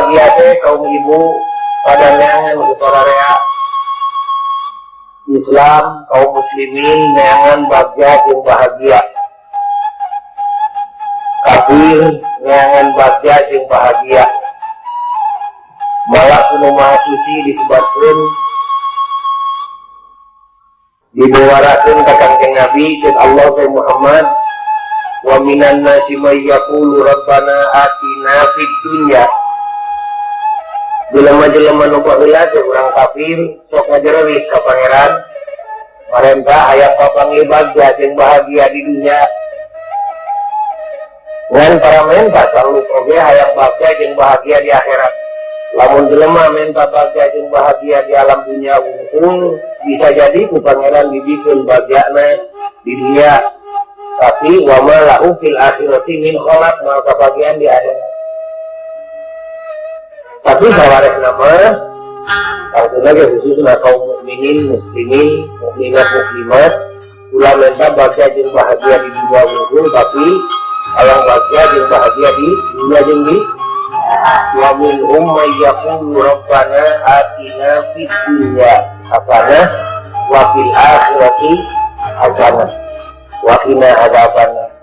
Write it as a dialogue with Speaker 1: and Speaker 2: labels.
Speaker 1: Bahagia teh kaum ibu pada neangan ku sararea Islam, kaum muslimin neangan bagja jeung bahagia, kafir neangan bagja jeung bahagia. Malah ku Nu Maha Suci disebutkan, dibuarakeun ka Kangjeng Nabi jeung Allah teh, Muhammad, wa minan nasi may yaqulu rabbana atina fid dunya. Jelema-jelema nu baheula teh, urang kafir, sok ngajereris ka Pangeran, marenta hayang papanggih bagja jeung bahagia di dunia. Ngan para menta selalu oge hayang bagja jeung bahagia di akhirat. Lamun jelema menta bagja jeung bahagia di alam dunia wungkul, bisa jadi ku Pangeran dibikin bagjana di dunia, tapi wa ma lahu fil akhirati min khalaq, moal kabagian di akhirat. Tapi sawarehna mah lagi khususnya kaum mukminin, muslimin, mukminat, muslimat, ulah menta bagja jeung bahagia di dunia wungkul, tapi hayang bagja jeung bahagia di dunia jeung di wa minhum may yaqulu rabbana atina fid dunya hasanah wa fil akhirati hasanah wa qina adzabannar.